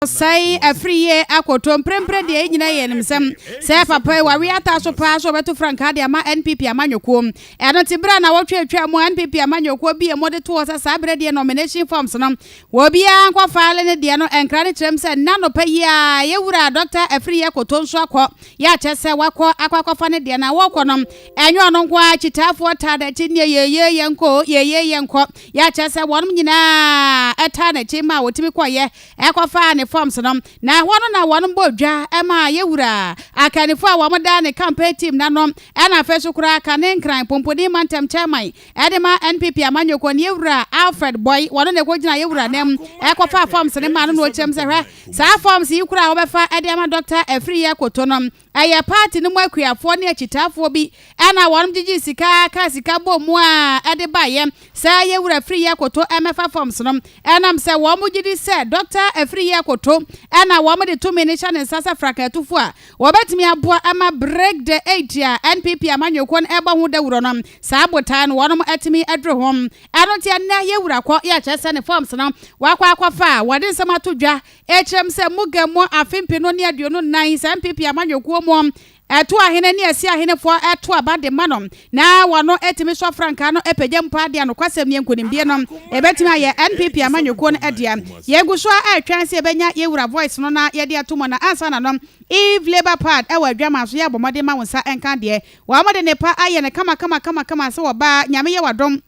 Ɔsɛe afiri yie akoto mprempren deɛ yɛn nyinaa yɛ nim sɛm sɛ papa yi wawe ataa so paa sɛ ɔbɛto frankaa de ama NPP amanyɔkuo. Ɛno nti berɛ a nawɔtwe atwa mu a NPP amanyɔkuo bie mu de to hɔ sɛ saa berɛ deɛ nomination forms no obiara nkɔ file ne deɛ no, nkra no kyerɛm sɛ nna nɔpa yi a yɛwura Dr. Afriyie Akoto nso akɔ yɛ akyɛ sɛ wakɔ akɔ akɔfa ne deɛ na wɔkɔ no ɛnyɛ ɔno nko ara, kyitaafoɔ taa n'akyi neɛ yɛyɛ yɛnkɔ yɛyɛ yɛnkɔ yɛ akyɛ sɛ wɔnom nyinaa ɛtaa n'akyi ma wɔtumi kɔyɛ ɛkɔfaa ne forms no. Na ɛhɔ no na wɔn bɔ dwa ɛma yɛwura akanifo a wɔn da ne campaign team n'ano, ɛna afei so koraa ka ne Nkran pomponi mantam chairman ɛde ma NPP amanyɔkuo ne yɛwura Alfred Boy. Wɔn na ɛkɔgyina yɛwura nam ɛkɔfa forms ne ma no na ɔkyerɛm sɛ hwɛ, saa forms yi koraa a wɔbɛfa ɛde ama Dr. Afriyie Akoto no, ɛyɛ party no mu akuafoɔ ne akyitaafoɔ bi ɛna wɔn gyegye sika ka sika bɔ mu a ɛde baeɛ sɛ yɛwura Afriyie Akoto ɛmɛfa forms no, ɛnam sɛ wɔn gye di sɛ Dr. Afriyie Akoto ɛna wɔn de tumi ne hyɛ ne nsa sɛ frankatufo a wɔbɛtumi aboa ama Break the Eight a NPP amanyɔkuo no ɛbɔ ho dawuro no, saa botaa no wɔn atumi aduru ho. Ɛno nti ɛnɛ yɛwura kɔ yɛkyerɛ sɛ ne forms no wakɔ akɔfa a wɔde nsɛm ato dwa ɛkyerɛm sɛ muga mu afe 2024 sɛ NPP amanyɔkuo mu ɛto ahene ne ɛsi ahenefoɔ ɛto aba de ma no na wɔno ɛtumi sɔ frankaa no ɛpagya mpa adeɛ a nokwasɛm ne nkonimdie no ɛbɛtumi ayɛ NPP amanyɔkuo no ɛdeɛ. Yɛgu so a ɛtwɛn sɛ yɛbɛnya yɛwura voice no na yɛde ato mu. Na ansa na no, Eve Labour Pad ɛwɔ adwama so yɛ abɔmmɔden ma wo nsa ɛnka deɛ wɔn de ne pa ayɛ no kama kama kama kama sɛ wɔbaa Nyame yɛ wadom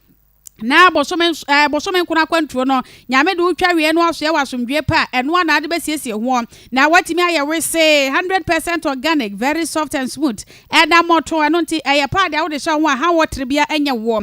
na bosome 9 akwantuo no Nyame de wotwa wie no asoɛ wɔ asomdwie pa a ɛno ana ade bɛsiesie ho na watumi ayɛ wese 100% organic, very soft and smooth. Ɛda mmɔto ɛno nti ɛyɛ pad a wode hyɛ ho a ha wɔ terebea ɛnyɛ woɔ.